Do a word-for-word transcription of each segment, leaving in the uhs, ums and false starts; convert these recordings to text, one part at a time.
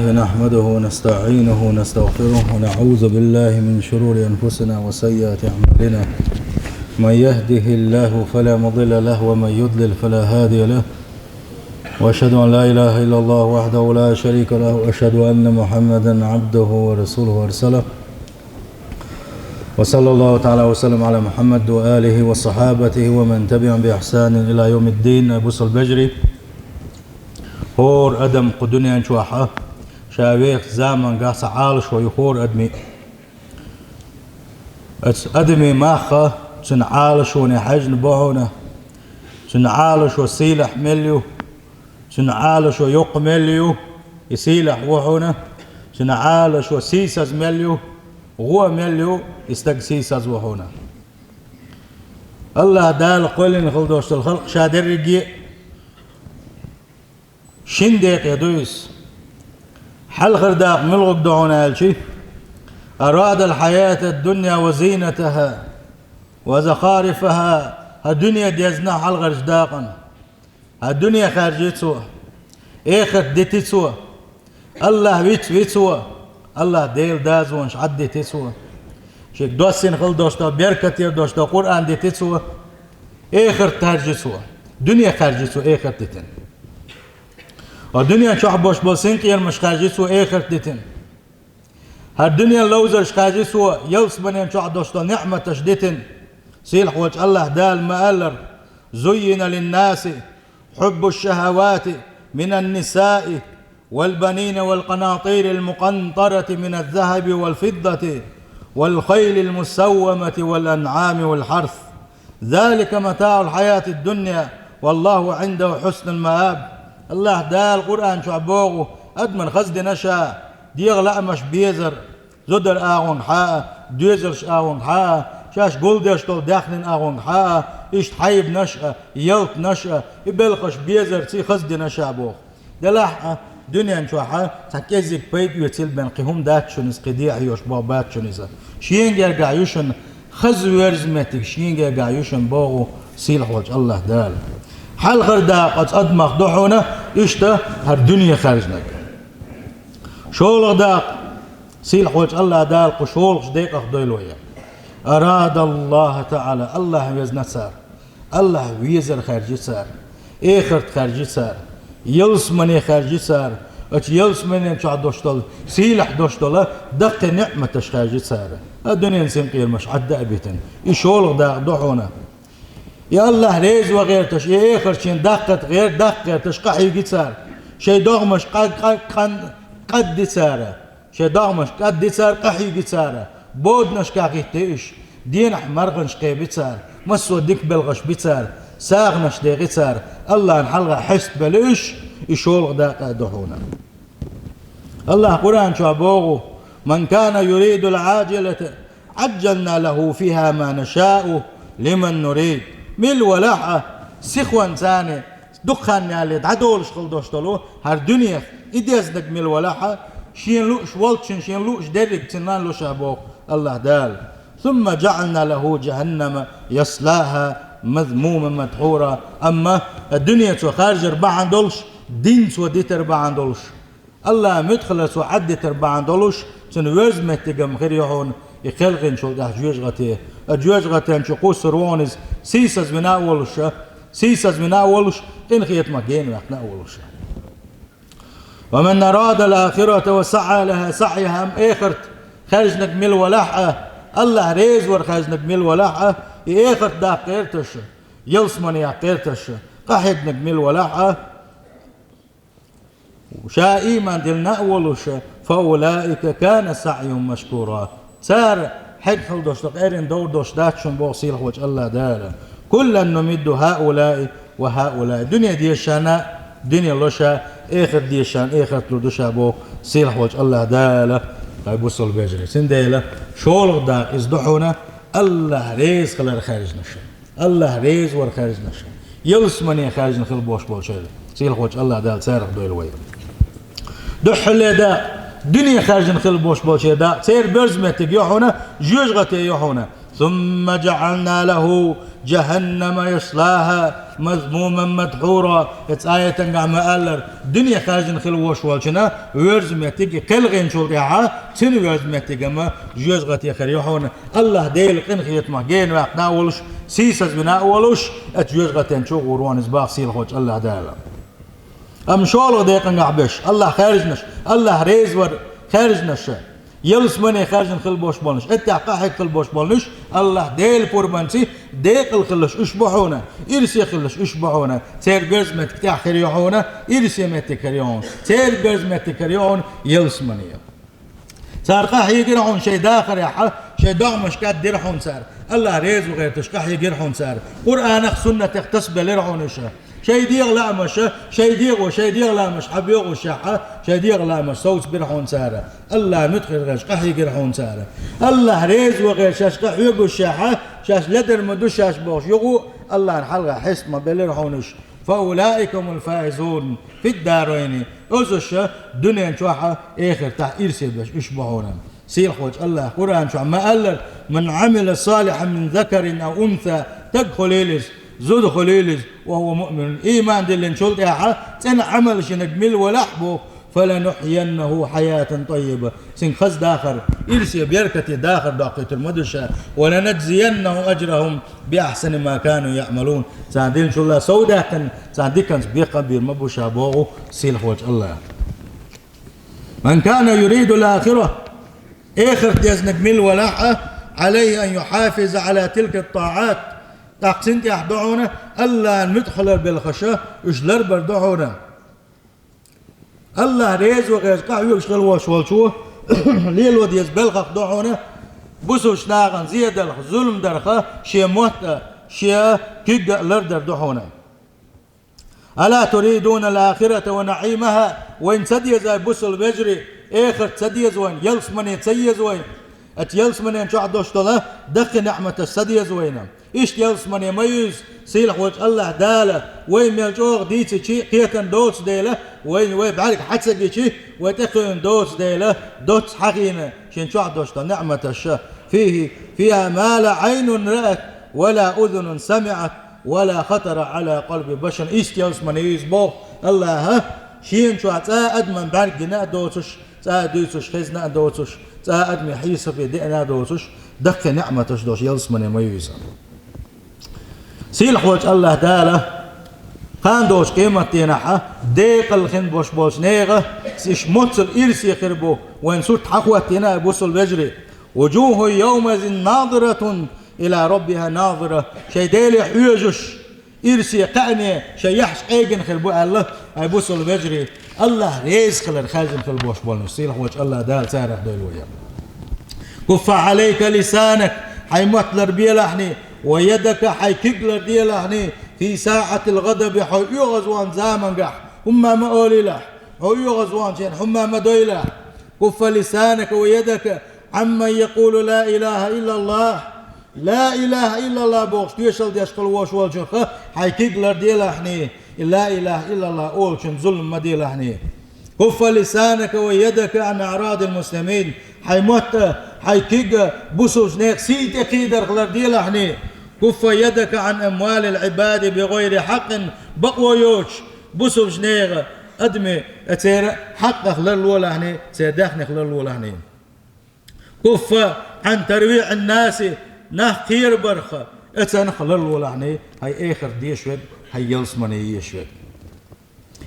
نحمده ونستعينه ونستغفره ونعوذ بالله من شرور أنفسنا وسيئات أعمالنا. من يهده الله فلا مضل له ومن يضلل فلا هادي له. وأشهد أن لا إله إلا الله وحده لا شريك له وأشهد أن محمدا عبده ورسوله أرسله. وصلى الله تعالى وسلم على محمد وآله وصحابته ومن تبعهم بإحسان إلى يوم الدين. Бусалба вежарий, хӀара адам кху дуьнен чохь а, ша вехачу заманахь цхьа Ӏалашо ю хӀара адамийн. Оцу адамийн мах а цуьнан Ӏалашоне хьаьжна бу хьуна, цуьнан Ӏалашо сийлахь мел ю, цуьнан Ӏалашо йоккха мел ю, и сийлахь ву хьуна, цуьнан Ӏалашо сийсаза мел ю, гӀо мел ю, и стаг сийсаза ву хьуна. АллахӀ Дала кхоьллина хила долуш долу халкъ ша дерриге а шина декъе ду иза. Хьалхара дакъа муьлхарг ду хьуна аьлча: «أراد الحياة الدنيا وزينتها وزخارفها», хӀара дуьне дезна хьалхарчу дакъана. ХӀара дуьне хаьржи цо, эхарт дити цо, АллахӀ вицви цо, АллахӀ Делан дозанаш Ӏаддити цо. Шега доссийна хила долуш долу, беркате долуш долу Къуръан дити цо, эхарт хаьржи цо, дуьне хаьржи цо, эхарт дитина. Ткъа дуьнен чохь болуш болу синкъерамаш хаьржи цо, эхарт дитина. ХӀара дуьненан ловзарш хаьржи цо, ялсаманен чохь долуш долу неӀматаш дитина. Сийлахь волчу АллахӀ Дала ма-аллара: «زين للناس حب الشهوات من النساء والبنين والقناطير المقنطرة من الذهب والفضة والخيل المسومة والأنعام والحرث. ذلك متاع الحياة الدنيا والله عنده حسن المآب». АллахӀ Дала Къуръан чохь боху: адамна хаза дина ша, дегӀан лаамаш безар, зударан агӀонгахьа а, доьзалш агӀонгахьа а, шаьш гулдеш долу даьхнин агӀонгахьа а, иштта хьайбанаш а, ялтанаш а, и белхаш безарций хаза дина ша боху. Делахь а, дуьнен чохь а цхьа кӀеззиг пайда оьцийла бен кхин хӀума дац шуна иза, кхин дехьа йолуш боху бац шуна иза. Шен гергахь ю шуна хаза верза меттиг, шен гергахь ю шуна боху сийлахь волчу АллахӀ Дала. Хьалхара дакъа оцу адамах ду хьуна иштта хӀара дуьне хаьржинарг. ШолгӀа дакъа, сийлахь волчу АллахӀ Дала кху шолгӀачу декъах дойла вай. «أراد الله تعالى», АллахӀ везна цара, АллахӀ везар хаьржи цара, эхарт хаьржи цара, ялсамане хаьржи цара, оцу ялсаманен чохь долуш долу, сийлахь долуш долу даккхий неӀматаш хаьржи цара, а дуьненан синкъерамаш Ӏадда а битина. И шолгӀа дакъа ду хьуна. И АллахӀ реза ван гӀерташ, и эхартчийн даккхарт гӀер-, даккха гӀерташ къахьийги цара. Шайн догӀмаш къа-, къа-, къан-, къадди цара. Шайн догӀмаш къадди цара, къахьийги цара. Боданашкахь хӀитти уьш. Денахь марханаш кхеби цара. Массо а дика белхаш би цара. СагӀанаш дехи цара. АллахӀна хьалха хьестабели уьш, и шолгӀа дакъа а ду хьуна. АллахӀ Къуръан чохь боху: «من كان يريد العاجلة عجلنا له فيها ما نشاء لمن نريد». Мила валахь а, сихонца дукха хан ялале дӀадолуш хила долуш долу хӀара дуьнех, и дезнарг мила валахь а, шена лууш волчун, шена лууш дерриг цунна луш а боху АллахӀ Дала. «ثم جعلنا له جهنم يصلاها مذموما مدحورا». Амма дуьне цо харжар бахьана долуш, дин цо дитар бахьана долуш, АллахӀа муьтӀахьалар цо Ӏаддитар бахьана долуш, цуьнан верза меттиг-м хир ю хьуна, и кхелхинчул тӀаьхьа жоьжахате. А жоьжахатен чу кхуссур ву хьуна иза, сийсаз вина а волуш, сийсаз вина а волуш, къинхетамах гена ваьккхина а волуш. «ومن أراد الآخرة وسعى لها سعيها», амма эхарт хаьржинарг мила валахь а, АллахӀ реза вар хаьржинарг мила валахь а, и эхарт даккха гӀерташ, ялсамане яккха гӀерташ, къахьегнарг мила валахь а, ша ийман диллина а волуш, «فأولئك كان سعيهم مشكورا». Цара хьегна хила долуш ду, къерина довр долуш дац шуна боху сийлахь волчу АллахӀ Дала. «كلا نمد هؤلاء وهؤلاء». Дуьне дезачарна дуьне ло ша, эхарт дезачарна эхарт лур ду ша боху сийлахь волчу АллахӀ Дала. Хьай бусалба вежарий. Цундела шолгӀа дакъа иза ду хьуна, АллахӀ реза хилар хаьржина шу. АллахӀ реза вар хаьржина шу. Ялсамане хаьржина хила бохуш болчеран сийлахь волчу АллахӀ Дала царах дойла вай. Дуьххьарлера дакъа, дуьне хаьржина хила бохуш болчеран дакъа, церан берза меттиг ю хьуна, жоьжахате ю хьуна. «ثم جعلنا له جهنم يصلاها». مذموما مدحورا, эцу аятангахь ма-аллара, дуьне хаьржина хила волуш волчунна верза меттиг кхелхинчул тӀаьхьа, цуьнан верза меттиг-м жоьжахате хир ю хьуна. АллахӀ Делан къинхетамах гена ваьккхина а волуш, сийсазвина а волуш, оцу жоьжахатин чу гӀур ву иза, боху сийлахьчу АллахӀ Дала. Амма шолгӀа декъангахь берш, АллахӀ хаьржинарш, АллахӀ реза вар хаьржинарш, ялсамане хаьржина хила болуш болнуш, эттех къахьега хила болуш болнуш, АллахӀ Делан пурбанца декъала хиларш уьш бу хьуна, ирсе хиларш уьш бу хьуна, церан берза меттиг тӀехь хир ю хьуна, ирсе меттиг хир ю хьуна, церан берза меттиг хир ю хьуна ялсамане. Цара къахьегира хьуна шайн дахарехь, шайн догӀмаш кӀаддира хьуна цара. АллахӀ реза ву гӀерташ къахьегира хьуна цара. Къуръанах, суннатех тасабелира хьуна уьш. Шайн дегӀан лаамаш, шайн дегӀо, шайн дегӀан лаамаш хьан боьгӀушехь, шайн дегӀан лаамаш совцабира хьуна цара. АллахӀ муьтӀахь хир гӀерташ къахьегира хьуна цара. АллахӀ реза ву гӀерташ шаьш къахьоьгушехь, шаьш ледар ма ду шаьш бохуш, юха а АллахӀна хьалха хьеста ма белира хьуна уьш. فأولئك هم الفائزون في الدارين. Оцу ша дуьнен чохь а, эхартахь а ирсе беш уьш бу хьуна. Сийлахьчу АллахӀа Къуръан чохь ма-аллара: من عمل صالحا من ذكر أو أنثى, стаг хуьлийла иза, зуда хуьлийла иза, وهو مؤمن, ийман диллинчул тӀаьхьа цӀена Ӏамал йинарг мила велахь а боху, فلنحيينه حياة طيبة, цуьнга хаза дахар, ирсе беркате дахар доккхуьйтур ма ду ша, ولنجزينهم أجرهم بأحسن ما كانوا يعملون, царна динчул а сов даьккхина, царна диканца бекхам бийр ма бу ша боху сийлахьчу АллахӀа. من كان يريد الآخرة, эхарт дезнарг мила велахь а, عليه أن يحافظ على تلك الطاعات, тӀаккха цуьнан тӀехь ду хьуна АллахӀна муьтӀахь хилар белхаш, уьш ларбар ду хьуна. АллахӀ реза ву гӀерташ къахьоьгуш хила волуш волчо лело деза белхах ду хьуна бусалба нахана зен даларх, зулам дарх шен мотт а, шен куьг а лардар ду хьуна. ألا تريدون الآخرة ونعيمها, вайна ца деза, ай бусалба вежарий, эхарт ца деза вайна, ялсамане ца еза вайна? Оцу ялсаманен чохь долуш долу даккхий неӀматаш ца деза вайна? Иштта ялсамане ма ю иза, сийлахьчу АллахӀ Дала вай мел чӀогӀа дийцича а кхетам доцу дела, вайна вай бӀаьрг хьа ца гича, вай тӀекхуьуш доцу дела, доцца хьахийна шен чохь долуш долу неӀматаш. فيه, فيها ما لا عين رأت ولا أذن سمعت ولا خطر على قلب بشر. Иштта ялсамане ю иза боху АллахӀа, шена чохь цкъа а адаман бӀаьрг гина а доцуш, цкъа а дуьйцуш хезна а доцуш, цкъа а адаман хьесапе деана а доцуш, даккхий неӀматаш долуш ялсамане ма ю иза. Сийлахьчу АллахӀ Дала кхана долчу къематдийнахь декъала хин болуш болчу нехан, уьш моццул ирсе хир бу, вайн сурт хьахӀоттийна а бусалба вежарий. وجوه يومئذ ناضرة إلى ربها ناظرة. Шайн Деле хьоьжуш, ирсе кхаьъне шайн яххьаш къегина хир бу аьлла, ай бусалба вежарий, АллахӀ реза хилар хаьржина хила болуш болнуш, сийлахьчу АллахӀ Дала царах дойла вай. كف عليك لسانك, хьайн мотт ларбелахьний, ويدك, хьайн куьг ларделахьний, في ساعة الغضب, хьо оьгӀазвахна замангахь хӀумма ма олийлахь, хьо оьгӀазвахначу хенахь хӀумма ма дойлахь. كف لسانك ويدك عمن يقول لا إله إلا الله. Ла илаха иллаллах бохуш тоьшалла деш хила волуш волчух хьайн куьг ларделахьний, и ла илаха иллаллах олучун зулам ма делахьний. كف لسانك ويدك عن أعراض المسلمين. Хьайн мотт а, хьайн куьг а бусалба нехан сий тӀекхийдарх ларделахьний. كف يدك عن أموال العباد بغير حق. Бакъо йоцуш бусалба нехан адамийн, церан хьакъах ларлолахьний, церан даьхнех ларлолахьний. كف عن ترويع الناس, нах кхерабарх, царах ларлолахьний, хьайн эхарт дезаш верг, хьайн ялсамане езаш верг.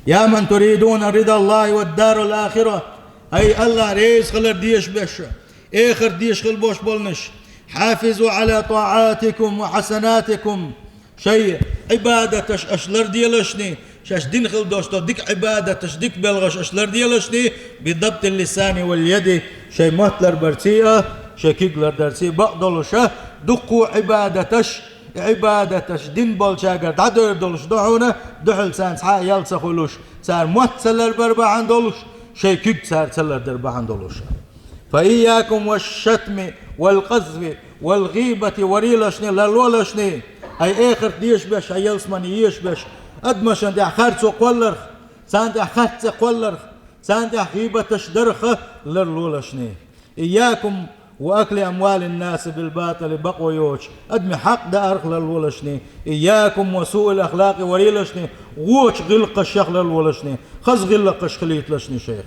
يا من تريدون رضا الله والدار الآخرة. Ай АллахӀ реза хилар дезаш берш, эхарт дезаш хила болуш болнуш, حافظوا على طاعاتكم وحسناتكم. Шайн Ӏибадаташ аша ларделашний, шаьш дина хила долуш долу дика Ӏибадаташ, дика белхаш аша ларделашний, بضبط اللسان واليد, шайн мотт ларбарций а, шайн куьг лардарций а бакъдолуш, дуккха Ӏибадаташ, и Ӏибадаташ дина болчаьргара дӀадевр долуш ду хьуна, дуьхьал царна цхьа а ял ца хуьлуш, цара мотт ца ларбар бахьана долуш, шайн куьг цара ца лардар бахьана долуш. فإياكم والشتم والقذف والغيبة, варелашний, ларлолашний, хьайн эхарт дезаш берш, хьайн ялсамане езаш берш, адамашна тӀехь харцо кхолларх, царна тӀехь харц цӀе кхолларх, царна тӀехь гӀийбаташ дарх ларлолашний. إياكم وأكل أموال الناس بالباطل, бакъо йоцуш адамийн хьакъ даарах ларлолашний, إياكم وسوء الأخلاق, варелашний, вочу гӀиллакхашах ларлолашний, хаза гӀиллакхаш хилийталашний шайх.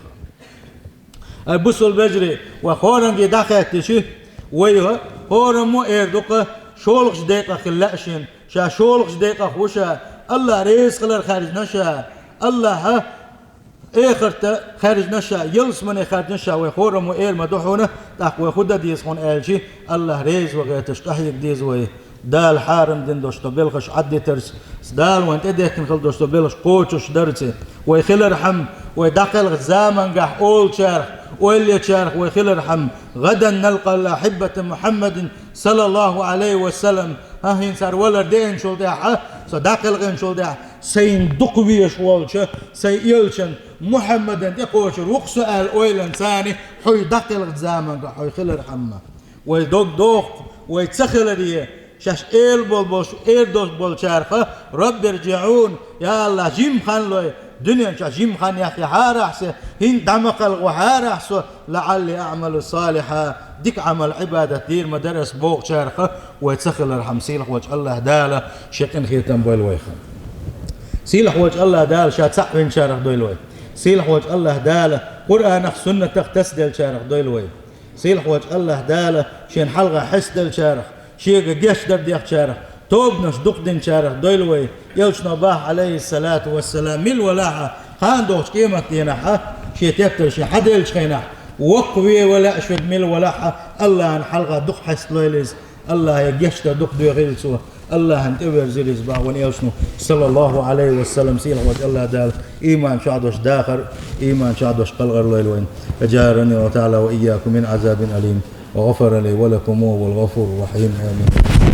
Ай, бусалба вежарий, вай хӀоранге дӀахаьттича, вай хӀораммо эр ду-кх, шолгӀачу декъах хила лаьа шена, ша шолгӀачу декъах ву ша, АллахӀ реза хилар хаьржина ша, АллахӀа эхарта хаьржина ша, ялсамане хаьржина ша, вай хӀораммо эр ма ду хьуна, тӀаккха вай хӀун дан деза хьуна аьлча, АллахӀ реза ван гӀерташ къахьега деза вай. Дала хьарам дина долуш долу белхаш Ӏаддитарца, Дала вайна тӀедехкина хила долуш долу белхаш кхочуш дарца, вай хилархьама, вай дӀакхелхачу замангахь олучарах, ойла ечарах вай хилархьама, غدا نلقى الأحبة محمد صلى الله عليه وسلم, хӀан, хӀинца цара валар деанчул тӀаьхьа, со дӀакхелхинчул тӀаьхьа, сайна дукха везаш волчу сайн элчан Мухьаммадан тӀекхочур ву-кх со аьлла ойланца, хьуй дӀакхелхачу замангахь хьуй хилархьама. Вай дог дохку, вай ца хиларе, шаьш эр болу болуш, эр долуш болчарах, رب ارجعون, я АллахӀ, жимма хан лой, дуьнен чохь жимма хан яхъяхьарахь со, хӀинца дӀа ма кхалхавахьарахь со, لعلي أعمل صالحا, дика Ӏамал, Ӏибадат дийр ма дара ас бохучарах, вай ца хилархьама, сийлахь волчу АллахӀ Дала шен къинхетам бойла вайх. Сийлахь волчу АллахӀ Дала ша цхьаъ винчарах дойла вай. Сийлахь волчу АллахӀ Дала Къуръанах, суннатах тасаделлачарах дойла вай. Сийлахь волчу АллахӀ Дала шена хьалха хьестаделлачарах, шега гечдар дехчарах, тобанаш дукха динчарах дойла вай. Элчано боху, Ӏалайхиссалату вассалам, мила валахь а, кхана догӀучу къематдийнахь а, шен тептар шен хьаделлачу хенахь, воккхаве ван лаьа шуьга мила валахь а, АллахӀана хьалха дукха хьесталойла иза, АллахӀе гечдар дукха доьхийла цо. АллахӀана тӀеверзийла иза боху вайн элчано, саллаллаху Ӏалайхи ва саллам. Сийлахь волчу АллахӀ Дала ийман чохь долуш дахар, ийман чохь долуш кхалкхар лойла вайна. أجارني الله تعالى وإياكم من عذاب أليم، وغفر لي ولكم وهو الغفور الرحيم. آمين.